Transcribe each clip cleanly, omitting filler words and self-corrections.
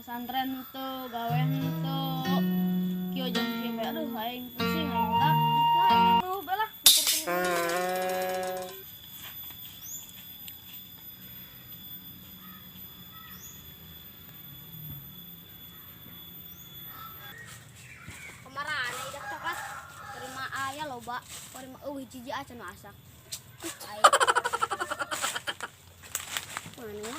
Pasantren henteu, gawe henteu. Kieu jam kieu bae aduh aing pusing aing dak. Lah aing nu bae lah. Kemarin idak coklat terima aya loba, terima eueuh hiji acan nu asak. Aing. Mana ya?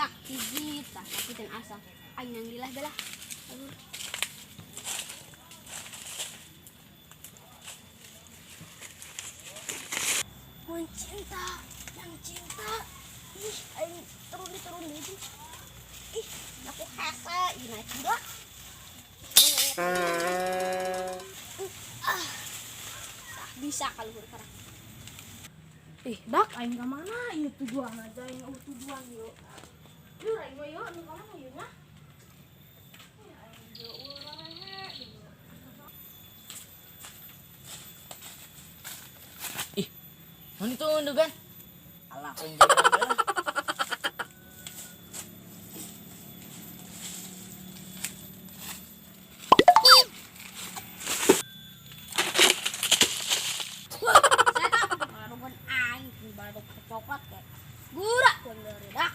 Tah hiji tah tapi can asak. Aing nang dilah belah. Aduh. Mun cinta, yang cinta. Ih, aing turun itu. Ih, aku hese, ih naik budak. Ah, tak bisa kalau karang. Ih, dak aing ka mana ieu tujuan aja aing eueuh tujuan yeuh. Yeuh aing mah yeuh nu ka mana yeuh nya? Ih, aing jauh rehe. Ih, mana itu undugan? Alah, aing jadi lah. Saya tak barugan aing baru coklat kayak gurak pun dari dak.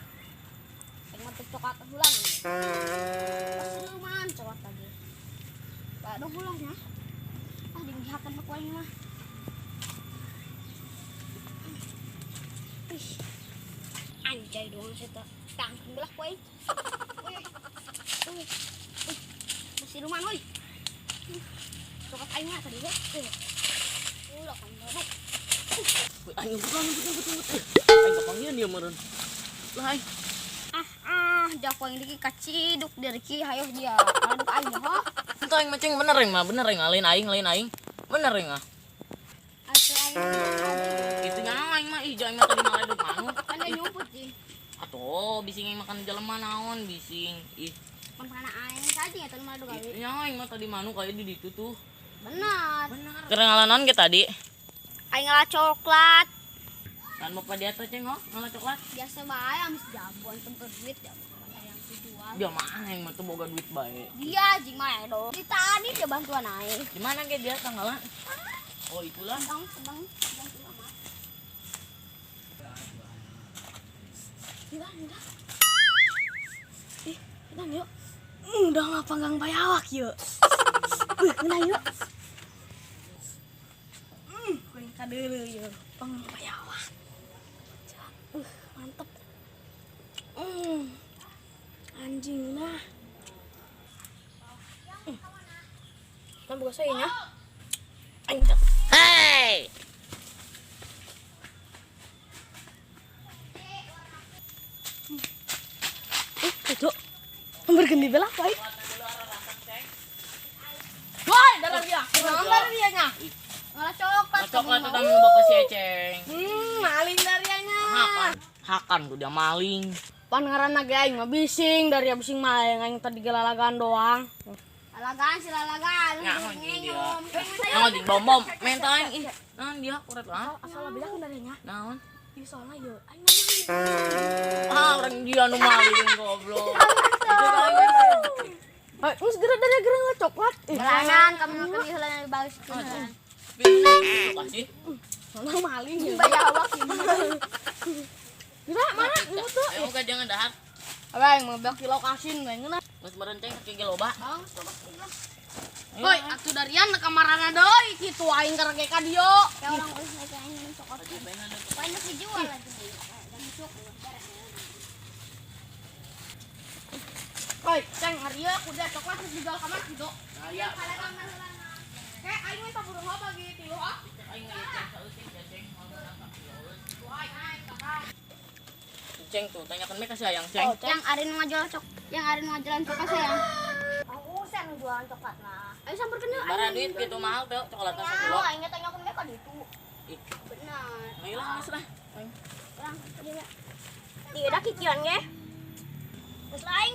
Aing mah teu coklat ulang. Pasti lumayan coklat lagi. Baru ulangnya. Ah, dinggihakan ku aing mah. Ih. Anjay doang saya tak tanggung belah ku aing. Woi. Woi. Masih lumayan woi. Coklat aing mah tadi ge. Ulah kan baru. Woi, aing betul betul betul betul. Aing kapanggihan dia meureun. Lah aing. Ah, jago yang diki kaciduk dari ki hayo dia. Aduk aing ho. Itu aing macing bener aing mah, bener aing lain aing, lain aing. Bener aing ah. Atuh aing. Itu nya aing mah ih aing mah tadi malah hidup manuk. Kan dia nyumput sih. Atuh bising aing makan jelema naon bising. Ih, Pan kana aing saja ya malah gawe. itu nya aing mah tadi manuk kayak di ditu tuh. Benar. Bener. Keur naon ge tadi? Aing ngalah coklat. Kan bapak di atas ceng oh, ngalah coklat. Biasa bae amis jagoan tempat duit ya. Yang dijual. Dia mah aing mah tuh boga duit bae. Dia jing mah do. Di tadi dia bantuan aing. Di mana ge dia tanggalan? Oh, itulah. Sedang sedang sedang lama. Gila, udah. Ih, kenang yuk. Udah mah panggang bayawak yuk. Wih, kenang yuk. Kuing kadeuleu yuk. Panggang bayawak. Mantep. Anjing nah. Kan buka saya nya. Aing tak. Hey! Itu. Bergendi belah baik. Woi, darah dia. Darah dia nya. Ngalah coklat. Coklat itu nu bapak si Eceng. Maling darianya. Hakan. Hakan tuh dia maling. Pan ngaranna ge aing mah bising dari bising maling aing tadi gelalagan doang. Lalagan si lalagan. Nyaho jeung dia. Naon jeung bom bom menta aing ih. Naon dia kuret lah. Asal belah darinya. Naon? Ih soalnya yeuh aing mah maling. Ah, orang dia nu maling goblok. Itu aing. Hei, geus geura dari geura coklat. Ih, Jalanan kamu makan di heula yang bagus itu. Kasih. soalnya maling ya. Bayawak ini. Gila, mana? Ini tuh. Ayo ka jangan dahar. Apa yang mau kilo kasin we ngeunah. Geus merenceng kaki ge loba. Bang, coba lah. Woi, atuh darian ke kamarana deui kitu aing karek ka dieu. Kayak orang udah mereka ini minum coklat. Banyak dijual lagi. Dan coklat. Woi, ceng hari ieu kuda coklat geus dijual ka mana kitu? Aya. Kayak aing mah burung apa bagi tilu ah. Aing ngeuceng saeutik ya ceng. Ceng tuh tanyakan mereka sih ayang ceng. Yang Arin ngajual cok, yang Arin ngajualan coklat sayang. Aku sen jualan coklat nah. Ayo samperkeun yuk. Bara duit gitu mahal tuh coklatnya sekilo. Aing tanyakeun mereka ditu. Ih, Benar. ngilang geus lah. Orang dia. Dia udah kikian ge. Terus lain.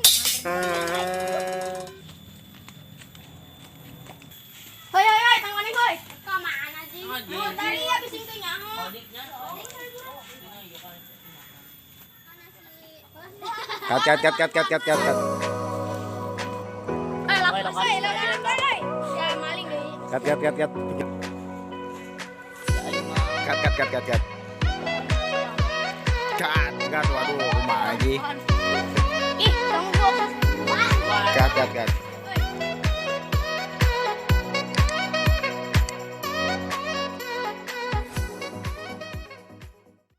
Hoi hoi hoi, tang mana hoi? Ka mana sih? Ah, di. Oh, tadi ya bising teh nyaho. Adiknya. Mana si Cut cut cut cut cut cut cut cut. Eh, Woi, lapas lokasi. euy, lapas euy. Ya maling deui. Cut cut cut cut. Ya aing mah. Cut cut cut cut cut. Cut cut, waduh, kumaha lagi. Ih, tunggu. Cut cut cut.